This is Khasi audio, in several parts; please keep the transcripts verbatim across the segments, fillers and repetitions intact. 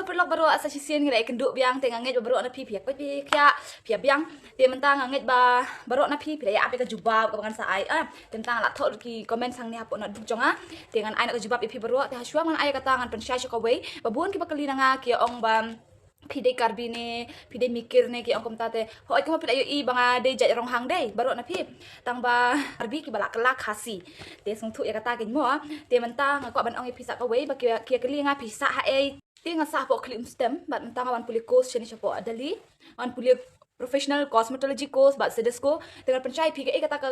Paralok baroh, sa shisien ngi la ïakynduh biang, te nga ngeit ba baroh na phi phi ïa koit phi ïa khiah phi ïa biang. Te mynta nga ngeit ba baroh na phi phi la ïa ap ïa ka jubab kaba ngan sa ai. Ah, te mynta nga la thoh ki comments hangne hapoh notebook jong nga. Te ngan ai noh ka jubab ïa phi baroh. Te hashwa ngan ai kata ngan pynshai sha kawei. Ba bun kiba kylli na nga ki ong ba phi dei Karbi ne, phi dei Mikir ne, ki ong kumta te. Hooid, kumba phi la ïohi ba nga dei jait Ronghang dei baroh na phi. Tang ba Karbi kiba la kylla Khasi. Te sngewthuh ïa kata kein mo. Te mynta nga kwah ban ong ïa phi sa kawei ba ki, ki ïa kylli nga phi sah haei. Te nga sah hapoh Khliehriat Umstem bad mynta nga wan pule course shane shapoh Delhi. Nga wan pule professional cosmetology course bad Cedesco. Te ngan pynshai ïa phi kaei kata ka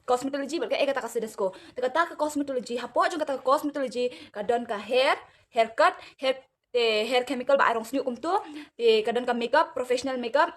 cosmetology bad kaei kata ka Cedesco. Te kata ka cosmetology, hapoh jong kata ka cosmetology ka don ka hair, haircut, hair, te hair chemical ba ai rong shñiuh kumto. Te ka don ka makeup, professional makeup,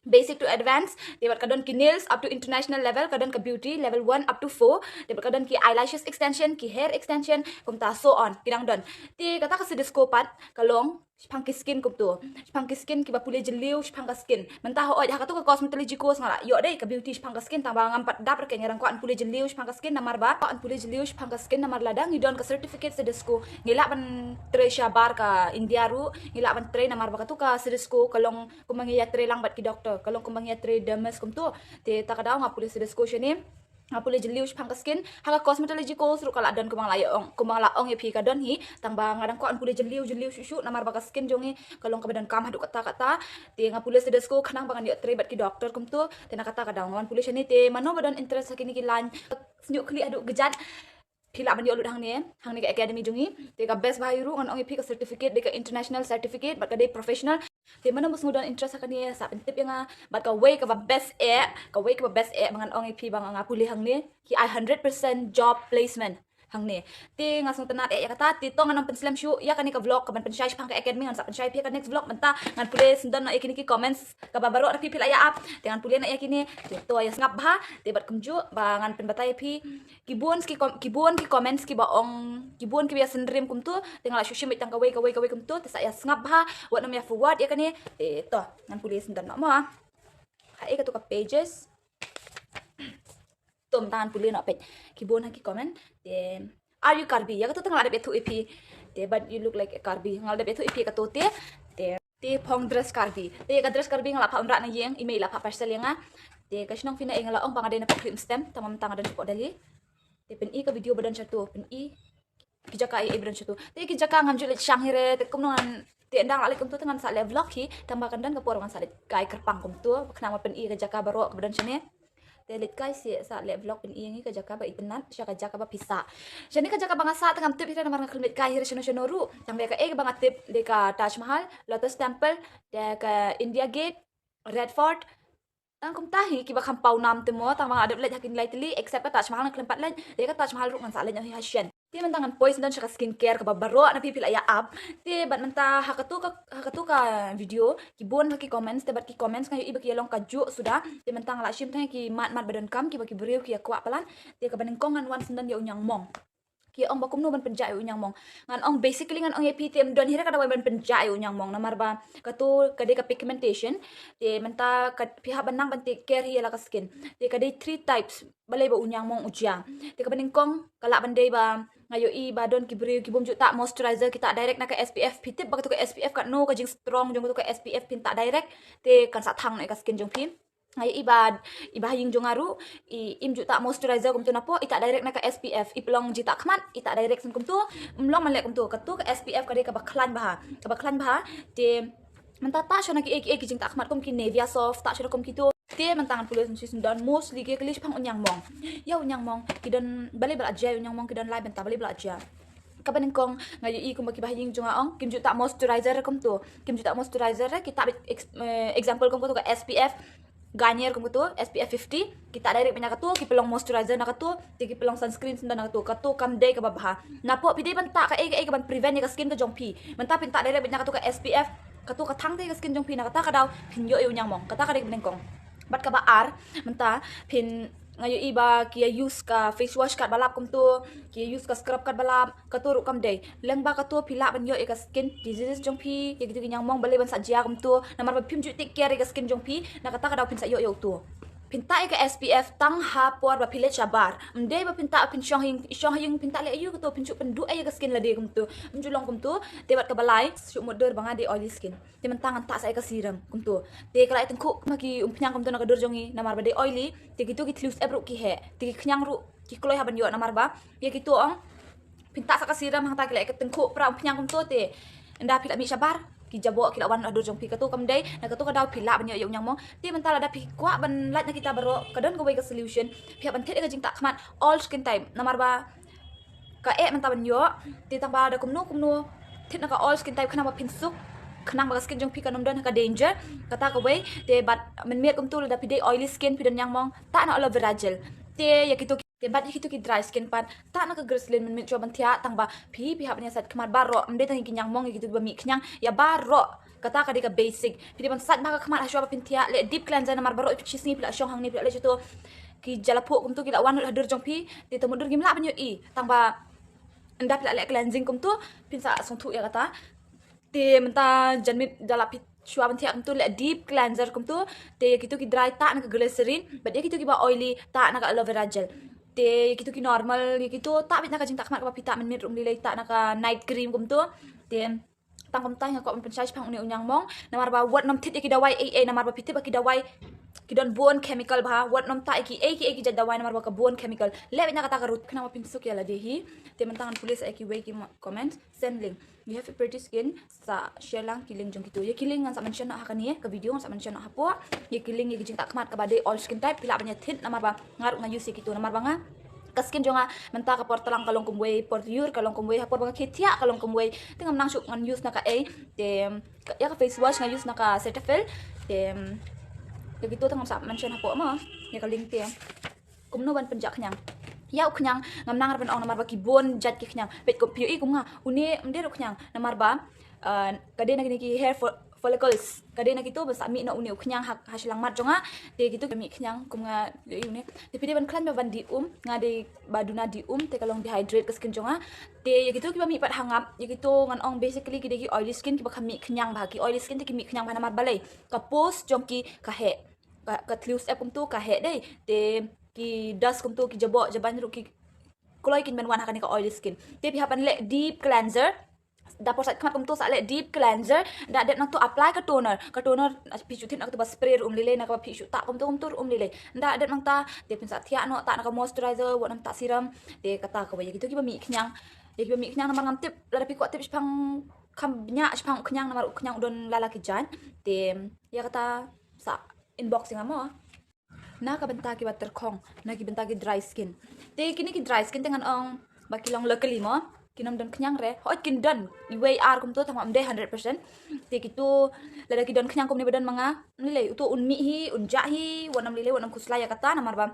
basic to advanced, te bad ka don ki nails up to international level, ka don ka beauty level one up to four, te bad ka don ki eyelashes extension, ki hair extension, kumta so on, ki dang don. Te kata ka Cedesco pat ka long shaphang ki skin kumto. Shaphang ki skin kiba pule jylliew shaphang ka skin. Mynta hooid, ha kato ka cosmetology course nga la ïoh dei ka beauty shaphang ka skin, tang ba ngam pat dap re, nga dang kwah ban pule jylliew shaphang ka skin namar ba, kwah ban pule jylliew shaphang ka skin namar lada ngi don ka certificate Cedesco, ngi lah ban trei shabar ka India ruh, ngi lah ban trei namar ba kato ka Cedesco ka long kumba ngi ïatrei lang bad ki doctor, ka long kumba ngi ïatrei dermis kumto. Te ta ka daw nga pule Cedesco shane. Nga pule jylliew shaphang ka skin. Ha ka cosmetology course ruh ka la don kumba nga la ïa ong, kumba nga la ong ïa phi ka don hi. Tang ba nga dang kwah ban pule jylliew, jylliew shuh shuh namar ba ka skin jong ngi ka long kaba donkam haduh katta katta. Te nga pule Cedesco khnang ba ngan ïoh trei bad ki doctor kumto. Te na kata ka daw nga wan pule shane. Te mano ba don interest ha kine ki line, shñiuh khlieh haduh kjat, phi lah ban ïoh lut hangne, hangne ka academy jong ngi. Te ka best bha hi ruh ngan ong ïa phi ka certificate dei ka international certificate bad ka dei professional. Te mano ba sngew don interest ha kane sa pyntip ïa nga. Bad kawei kaba best eh, kawei kaba best eh ba ngan ong ïa phi ba nga, nga pule hangne, ki ai hundred percent job placement hangne. Te nga sngewtynnat eh ïa kata. Te to ngan ym pynslem shuh ïa kane ka vlog kaban pynshai shaphang ka academy, ngan sa pynshai ïa phi ha ka next vlog. Mynta ngan pule sngewdon noh ïa kine ki comments kaba baroh na phi phi la ïa ap. Te ngan pule noh ïa kine. Te to ïa sngap bha. Te bad kumjuh ba ngan pynbatai ïa phi ki bun ki com-, ki bun ki comments kiba ong, ki bun kiba ïa synrim kumto. Te nga la shu shim beit tang kawei kawei kawei kumto. Te sa ïa sngap bha, wat nym ïa forward ïa kane. Te to ngan pule sngewdon noh mo. Haei kato ka pages. To mynta ngan pule noh peit. Ki bun ha ki comment. Te, are you Karbi? Ïa kato te nga la dep ïathuh ïa phi. Te, but you look like a Karbi. Nga la dep ïathuh ïa phi kato te. Te, te phong dress Karbi. Te ïa ka dress Karbi nga la phah wanrah na ïing, i mei i la phah parcel ïa nga. Te ka shnong phi na ei, nga la ong ba nga dei na Khliehriat Umstem, tang ba mynta nga don shapoh Delhi. Te pyni ka video ba don shato, pyni ki jaka ei ei ba don shato. Te ki jaka ngam ju leit shang hi re, te kumno ngan, te ynda nga la leit kumto te ngan sa leh vlog hi, tang ba kan don ka por ngan sa leit kai kyrpang kumto, khnang ba pyni ka jaka baroh kaba don shane. Te leit kai seh sa leh vlog pyni ïa ngi ka jaka ba itynnad sha ka jaka ba phi sah. Shane ka jaka ba nga sah te ngam tip hi re namar nga khlem leit kai hi re shano shano ruh. Tang ba kaei ba nga tip dei ka Taj Mahal, Lotus Temple, te ka India Gate, Red Fort. Tang kumta hi kiba kham paw nam te mo, tang ba nga dep leit ha kine lai tylli, except ka Taj Mahal nga khlem pat leit. Te ka Taj Mahal ruh ngan sa leit noh hi ha shen. Te mynta ngan poi sngewdon sha ka skincare kaba baroh na phi phi la ïa ap. Te bad mynta ha kato ka, ha kato ka video ki bun ha ki comments, te bad ki comments nga ïohi ba ki ïa long kajuh suda. Te mynta nga la shim tang ïa ki mat mat ba donkam kiba ki briew ki ïa kwah palat. Te kaba nyngkong ngan wan sngewdon ïa u ñiangmong. Ki ong ba kumno ban pynjah ïa u ñiangmong. Ngan ong, basically ngan ong ïa phi te ym don hi re ka dawai ban pynjah ïa u ñiangmong namar ba kato ka dei ka pigmentation. Te mynta ka, phi hap ban nang ban take care hi ïa la ka skin. Te ka dei three types. Balei ba u ñiangmong u jia. Te kaba nyngkong ka lah ban dei ba nga ïohi ba don ki briew ki bym ju tah moisturizer, ki tah direct na ka S P F. Phi tip ba kato ka S P F katno ka jingstrong jong kato ka S P F, phin tah direct te kan sa thang noh ïa ka skin jong phi. Nga ïohi ba i bahaïing jong nga ruh i, im ju tah moisturizer kumto napoh, i tah direct na ka S P F, i pynlong jingtah khmat, i tah direct shen kumto. Ym long man leh kumto, kato ka S P F ka dei kaba khlaiñ bha, kaba khlaiñ bha. Te mynta tah shwa na kiei kiei ki jingtah khmat kum ki Nivea Soft, tah shwa na kum kito. Te mynta ngan pule sngewdon, mostly ki kylli shaphang u ñiangmong. Ïa u ñiangmong ki don, balei ba la jia ïa u ñiangmong, ki don lai bynta balei ba la jia. Kaba nyngkong nga ïohi kumba ki bahaïing jong nga ong kim ju tah moisturizer re kumto. Kim ju tah moisturizer re, ki tah beit ex-, eh, example kum kato ka S P F Garnier kum kato, S P F fifty, ki tah direct beit na kato, ki pynlong moisturizer na kato, te ki pynlong sunscreen shen na kato, kato kam dei kaba bha. Napoh phi dei ban tah kaei kaei kaban prevent ïa ka skin ka jong phi. Mynta phin tah direct beit na kato ka S P F, kato ka thang te ïa ka skin jong phi, na kata ka daw phin ïoh ïa u ñiangmong. Kata ka dei kaba nyngkong. Bad kaba ar, mynta phin, nga ïohi ba ki ïa use ka face wash katba lap kumto, ki ïa use ka scrub katba lap, kato ruh kam dei. Lyngba kato phi lah ban ïoh ïa ka skin diseases jong phi, ïa kito ki ñiangmong balei ban sa jia kumto, namar ba phim ju take care ïa ka skin jong phi, na kata ka daw phin sa ïoh ïa uto. Pynta ïa ka S P F tang ha por ba phi leit shabar. Ym dei ba pynta phin shong ha ïing, shong ha ïing pynta leh ïa kato, phin shu pynduh ïa ka skin lade kumto. Ym ju long kumto. Te bad kaba lai, shu mut dur ba nga dei oily skin. Te mynta ngan tah sa ïa ka serum kumto. Te ka la ïa tyngkhuh ma ki umphniang kumto na ka dur jong ngi namar ba dei oily. Te kito ki thliw syep ruh ki heh. Te ki khñiang ruh ki kloi hap ban ïoh namar ba ïa kito ong phin tah sa ka serum hangta ki la ïa tyngkhuh pra umphniang kumto te ynda phi la mih shabar ki jaboh ki la wan ha dur jong phi, kato kam dei. Na kato ka daw phi lah ban ïoh ïa u ñiangmong. Te mynta lada phi kwah ban lait na kita baroh, ka don kawei ka solution. Phi hap ban thied ïa ka jingtah khmat all skin type namar ba ka eh mynta ban ïoh. Te tang ba da kumno kumno thied na ka all skin type khnang ba phin suk, khnang ba ka skin jong phi kan ym don ha ka danger. Kata kawei. Te bad mynmiet kumto lada phi dei oily skin, phi don ñiangmong, tah na aloe vera gel. Te ïa kito ki, te bad ïa kito ki dry skin pat, tah na ka glycerin mynmiet shuwa ban thiah, tang ba phi, phi hap ban ïa sait khmat baroh, ym dei tang ïa ki ñiangmong, ïa kito kiba mih khñiang, ïa baroh. Kata ka dei ka basic. Phi dei ban sait bha ka khmat ha shuwa ba phin thiah, leh deep cleanser namar baroh shi sngi phi la shong hangne, phi la leh shuh to, ki jala phuh kumto ki la wan lut ha dur jong phi, te to mut dur ngim lah ban ïohi. Tang ba ynda phi la leh cleansing kumto phin sa sngewthuh ïa kata. Te mynta janmiet da la phi shuwa ban thiah kumto, leh deep cleanser kumto. Te ïa kito ki dry tah na ka glycerin, bad ïa kito kiba oily tah na ka aloe vera gel. Te ïa kito ki normal, ïa kito tah beit na ka jingtah khmat kaba phi tah mynmiet ruh ym lei lei, tah na ka night cream kumto. Te tang kumta nga kwah ban pynshai shaphang une u ñiangmong namar ba wat nym thied ïa ki dawai ei ei namar ba phi tip ba ki dawai ki don bun chemical bha, wat nym tah ïa ki ei ki ei ki jait dawai namar ba ka bun chemical. Leh beit na kata ka ruh khnang ba phin suk ïa lade hi. Te mynta ngan pule sa ïa kiwei ki mo-, comment. Send link. You have a pretty skin. Sa share lang ki link jong kito. Ïa ki link ngan sa mention noh ha kane ka video, ngan sa mention noh hapoh. Ïa ki link ïa ki jingtah khmat kaba dei all skin type, phi lah ban ïa thied namar ba nga ruh nga use ïa kito namar ba nga, ka skin jong nga mynta ka por tlang ka long kumwei, por lyiur ka long kumwei, ha por ba nga khie thiah ka long kumwei. Te ngam nang shuh ngan use na kaei. Te ka, ïa ka face wash nga use na ka Cetaphil. Te ïa kito te ngam sa mention hapoh mo ïa ka link te. Kumno ban pynjah khñiang. Ïa u khñiang ngam nang ruh ban ong namar ba ki bun jait ki khñiang. Peit kum phi ïohi kum nga, une ym dei ruh khñiang namar ba, uh, ka dei na kine ki hair fo-, follicles. Ka dei na kito ba sa mih na une u khñiang ha, ha shyllangmat jong nga. Te kito ki mih khñiang kum nga ïohi une. Te phi dei ban khlaiñ ba ban dih um, nga dei ba duna dih um, te ka long dehydrate ka skin jong nga. Te ïa kito kiba mih pat ha ngap, ïa kito ngan ong basically ki dei ki oily skin kiba kham mih khñiang bha, ki oily skin te ki mih khñiang bha namar balei? Ka pores jong ki ka heh. Ka, ka thliw syep kumto ka heh dei. Te ki dust kumto, ki jaboh jaban ruh ki kloi kin ban wan ha kane ka oily skin. Te phi hap ban leh deep cleanser. Da por sait khmat kumto sa leh deep cleanser. Da dep nangto apply ka toner. Ka toner phi shu thied na kato ba spray ruh ym lei lei, na kaba phi shu tah kumto kumto ruh ym lei lei. Da dep nangta te phin sa thiah noh, tah na ka moisturizer, wat nym tah serum. Te kata kawei ïa kito kiba mih khñiang. Ïa kiba mih khñiang namar ngam tip, lada phi kwah tip shaphang kham bniah shaphang u khñiang namar u khñiang u don la la ki jait. Te ïa kata sa inbox ïa nga mo. Na ka bynta kiba tyrkhong, na ki bynta ki dry skin. Te kine ki dry skin te ngan ong ba ki long locally mo, kin ym don khñiang re. Hooid kin don iwei ar kumto tang ba ym dei hundred percent. Te kito lada ki don khñiang kumne ba don ma nga, ym lei lei, uto un mih hi, un jah hi, wat nym lei lei, wat nym khuslai ïa kata namar ba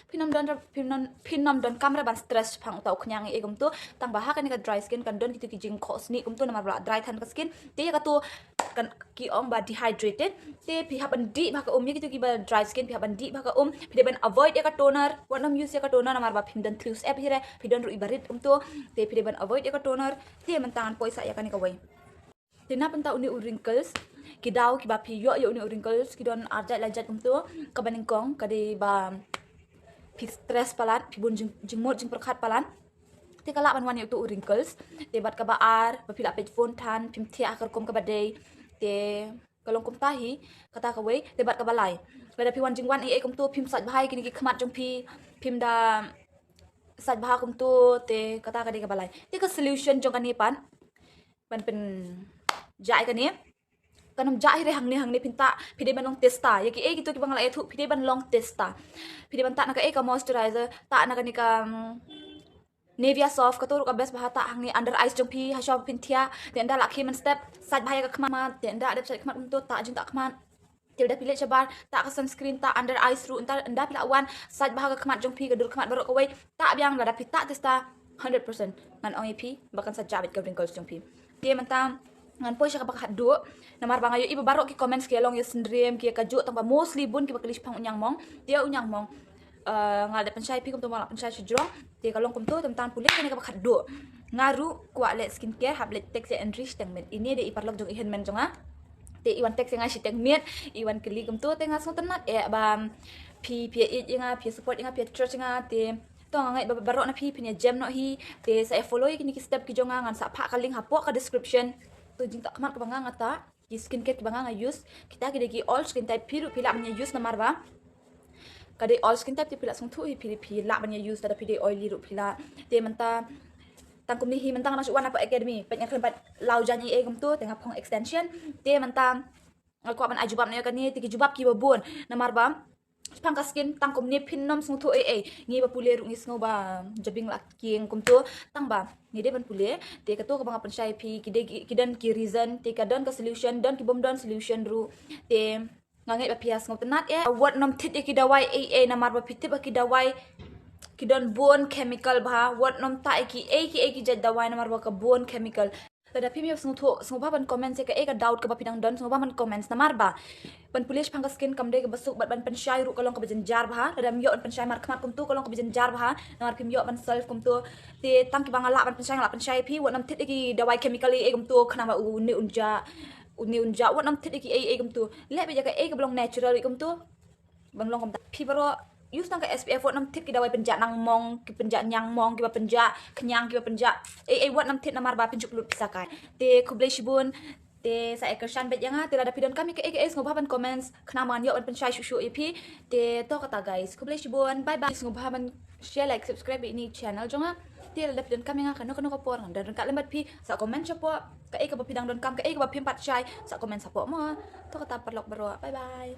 phin ym don re, phin ym, phin ym donkam re ban stress shaphang uta u khñiang ei ei kumto. Tang ba ha kane ka dry skin kan don kito ki jingkhohsnieh kumto namar ba la dry than ka skin. Te ïa kato kan ki ong ba dehydrated. Te phi hap ban dih bha ka um, ïa kito kiba dry skin phi hap ban dih bha ka um. Phi dei ban avoid ïa ka toner, wat nym use ïa ka toner namar ba phim don thliw syep hi re, phi don ruh iba rit kumto. Te phi dei ban avoid ïa ka toner. Te mynta ngan poi sa ïa kane kawei. Te na bynta une u wrinkles, ki daw kiba phi ïoh ïa une u wrinkles ki don ar jait lai jait kumto. Kaba nyngkong ka dei ba phi stress palat, phi bun jing, jingmut jingpyrkhat palat. Te ka lah ban wan ïa uto u wrinkles. Te bad kaba ar, ba phi la peit phone than, phim thiah ha ka rukom kaba dei. Te ka long kumta hi, kata kawei, te bad kaba lai. Lada phi wan jingwan ei ei kumto, phim sait bha ïa kine ki khmat jong phi, phim da sait bha kumto, te kata ka dei kaba lai. Te ka solution jong kane pat ban pynjah ïa kane. Kan ym jah hi re hangne hangne phin tah, phi dei ban long testa. Ïa kiei kito kiba nga la ïathuh phi dei ban long testa. Phi dei ban tah na kaei ka moisturizer, tah na kane ka, mm, Nivea Soft, kato ruh ka best bha, tah hangne under eyes jong phi ha shuwa ba phin thiah. Te ynda la khie mynstep sait bha ïa ka khmat, te ynda dep sait khmat kumto tah jingtah khmat. Te lada phi leit shabar tah ka sunscreen, tah under eyes ruh, ynda, ynda phi la wan sait bha ka khmat jong phi, ka dur khmat baroh kawei, tah biang, lada phi tah testa hundred percent ngan ong ïa phi ba kan sa jah beit ka wrinkles jong phi. Te mynta ngan poi sha kaba khatduh namar ba nga ïohi ba baroh ki comments ki ïa long ïa syndrim, ki ïa kajuh, tang ba mostly bun kiba kylli shaphang u ñiangmong. Te ïa u ñiangmong, eh, nga la dep pynshai ïa phi kumto, ma nga la pynshai shajrong. Te ka long kumto, te mynta ngan pule kane kaba khatduh. Nga ruh kwah leh skincare, hap leit text ïa Enrich shiteng miet. Ine dei i paralok jong i hynmen jong nga. Te i wan text ïa nga shiteng miet, i wan kylli kumto, te nga sngewtynnat eh ba Phi phi ïeit ïa nga, phi support ïa nga, phi trust ïa nga, te to nga ngeit ba baroh na phi phin ïa jem noh hi. Te sa ïa follow ïa kine ki step ki jong nga, ngan sa phah ka link hapoh ka description. To jingthoh khmat kaba nga nga tah, ki skincare kiba nga nga use, kita ki dei ki all skin type, phi ruh phi lah ban ïa use namar ba ka dei all skin type, te phi lah sngewthuh hi, phi phi lah ban ïa use, lada phi dei oily ruh phi lah. Te mynta tang kumne hi, mynta nga dang shu wan na Academy, peit nga khlem pat law jan ei ei kumto, te nga phong extension. Te mynta nga kwah ban ai jubab na ïa kane, te ki jubab kiba bun namar ba shaphang ka skin tang kumne phin nym sngewthuh ei ei. Ngi ba pule ruh ngi sngew ba jabieng la kieng kumto, tang ba ngi dei ban pule. Te kato kaba nga pynshai phi, ki dei ki, ki don ki reason, te ka don ka solution, don ki bym don solution ruh. Te nga ngeit ba phi ïa sngewtynnat eh. Wat nym thied ïa ki dawai ei ei namar ba phi tip ba ki dawai ki don bun chemical bha. Wat nym tah ïa ki ei ki ei ki jait dawai namar ba ka bun chemical. Lada phim ïoh sngewthuh, sngewbha ban comment, ïa kaei ka doubt kaba phi dang don, sngewbha ban comment namar ba ban pule shaphang ka skin kam dei kaba suk, bad ban pynshai ruh ka long kaba jynjar bha. Lada phim ïoh ban pynshai markhmat kumto ka long kaba jynjar bha namar phim ïoh ban solve kumto. Te tang kiba nga lah ban pynshai nga lah pynshai phi, wat nym thied ïa ki dawai chemical ei ei kumto, khnang ba une un jah, une un jah, wat nym thied ïa ki ei ei kumto. Leh beit ïa kaei kaba long natural ei kumto. Ban long kumta. Phi baroh use tang ka S P F, wat nym thied ki dawai pynjah nang mong, ki pynjah ñiang mong, kiba pynjah khñiang, kiba pynjah ei ei, wat nym thied namar ba phin shu pynlut pisa kai. Te khublei shibun. Te sa ïa kyrshan beit ïa nga, te lada phi donkam ïa kaei kaei sngewbha ban comments, khnang ba ngan ïoh ban pynshai shuh shuh ïa phi. Te to kata guys, khublei shibun, bye bye. Sngewbha ban share, like, subscribe ïa ine i channel jong nga. Te lada phi donkam ïa nga kano kano ka por, ngan don ryngkat lem bad phi. Sa comment shapoh kaei kaba phi dang donkam, kaei kaba phim pat shai, sa comment shapoh mo. To kata paralok baroh, bye bye.